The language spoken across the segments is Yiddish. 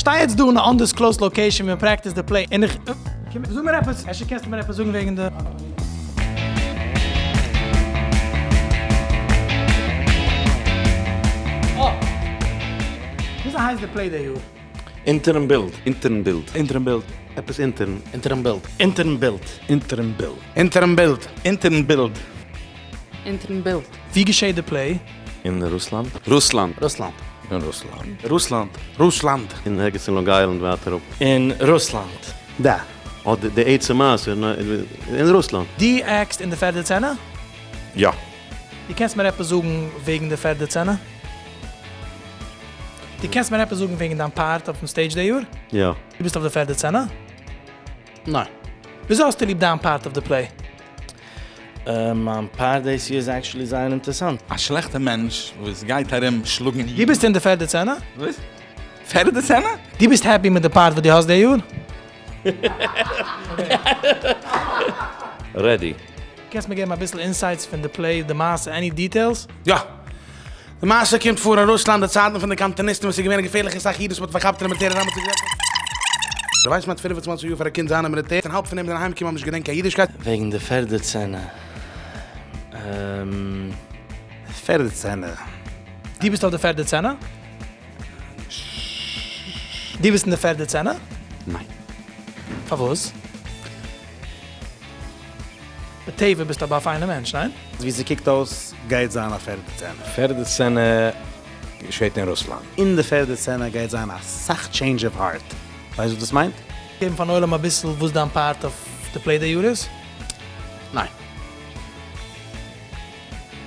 שטיי יעצט דא אין א undisclosed location ווי מען practice די play און איך. זאג מיר עפעס, אפשר קענסטו מיר עפעס זאגן וועגן די. אה! וויאזוי הייסט די play די יאר? אונטערן בילד. אונטערן בילד. אונטערן בילד. עפעס אונטערן. אונטערן בילד. אונטערן בילד. אונטערן בילד. אונטערן בילד. אונטערן בילד. אונטערן בילד. ווי געשעט די play? אין רוסלאנד. רוסלאנד. רוסלאנד. אין רוסלאנד. רוסלאנד. רוסלאנד. אין ערגעץ אין Long Island ווייטער אפ. אין רוסלאנד. דע. אה, די עצם מעשה אין רוסלאנד. דו act סט אין די פערדע סצענע? יא. דו קענסט מיר עפעס זאגן וועגן די פערדע סצענע? דו קענסט מיר עפעס זאגן וועגן דיין part אויפן stage די יאר? יא. דו ביסט אויף די פערדע סצענע? ניין. וויאזוי האסטו ליב דיין part אויף די play? מיין part דאס יאר איז actually זייער אינטערעסאנט. א שלעכטע מענטש וואס גייט ארום שלאגן אידן. דו ביסט אין די פערדע סצענע? וואס? פערדע סצענע? דו ביסט happy מיט די part וואס דו האסט די יאר? Ready. קענסט מיר געבן אביסל insights פון די play, די מעשה, any details? יא. די מעשה קומט פאר אין רוסלאנד די צייטן פון די קאמטוניסטן וואס איז געווען א געפערליכע סאך אידן וואס מ'האט פארכאפט אין די מיליטער אריין מ'האט זיי געזעצט דו ווייסט מ'האט 25 יאר פאר א קינד זיין אין מיליטער און האלב פון דעם זענען אהיימגעקומען האבן נישט געדענקט קיין אידישקייט. וועגן די פערדע סצענע. פערדע סצענע. דו ביסט אויף די פערדע סצענע? דו ביסט אין די פערדע סצענע? ניין. פארוואס? בטבע ביסטו אבער א פיינער מענטש, ניין? ווי ס'קוקט אויס גייט זיין א פערדע סצענע. פערדע סצענע געשעט אין רוסלאנד. אין די פערדע סצענע גייט זיין אסאך change of heart. ווייסט וואס דאס מיינט? געבן פארן עולם אביסל וואס דיין part אויף די play די יאר איז? ניין.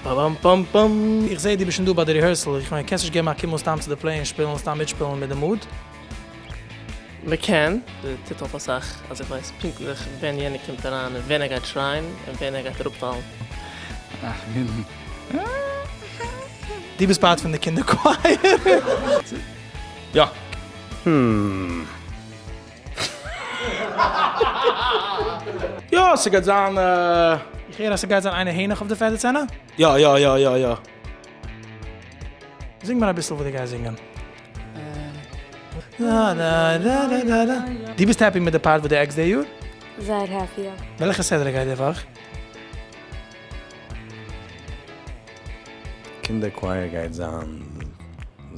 פאם פאם פאם. איך זעה דו ביסט שוין דא ביי די rehearsal, איך מיין קענסט נישט געבן א קום אן סתם צו די play און שפילן סתם מיטשפילן מיט די mood? מ'קען, די טוט אויף אסאך אז איך ווייס פונקטליך ווען יענער קומט אריין און ווען ער גייט שרייען און ווען ער גייט אראפפאלן. דו ביסט part פון די קינדער choir? יא. יא, ס'גייט זיין. איך הער אז ס'גייט זיין איינער העניך אויף די פערדע סצענע? יא יא יא יא יא. זינג מיר אביסל וואס דו גייסט זינגען. דו ביסט happy מיט די part וואס דו act סט די יאר? זייער happy יא. וועלכע סדרה גייט די וואך? קינדער choir גייט זיין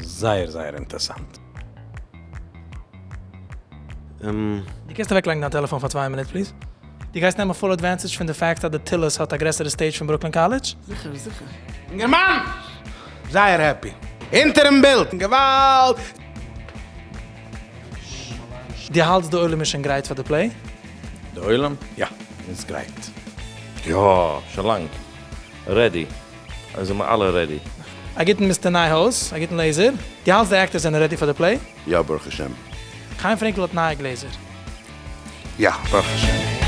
זייער זייער אינטערסאנט. דו קענסט אוועקלייגן דיין טעלעפאן פאר צוויי מינוט please? דו גייסט נעמען full advantage פון די fact אז די Tillis האט א גרעסערע stage פון Brooklyn College? זיכער זיכער. אינגערמאן! זייער happy. אונטערן בילד! געוואלד! דו האלטסט די עולם איז שוין גרייט פאר די play? די עולם? יא, איז גרייט. יא, שוין לאנג ready. אזוי זעמער אלע ready. א גוטן Mister נייהויז, א גוטן לעיזער. דו האלטסט די actors זענען ready פאר די play? יא ברוך השם. חיים פרענקל האט נייע גלעזער. יא ברוך השם.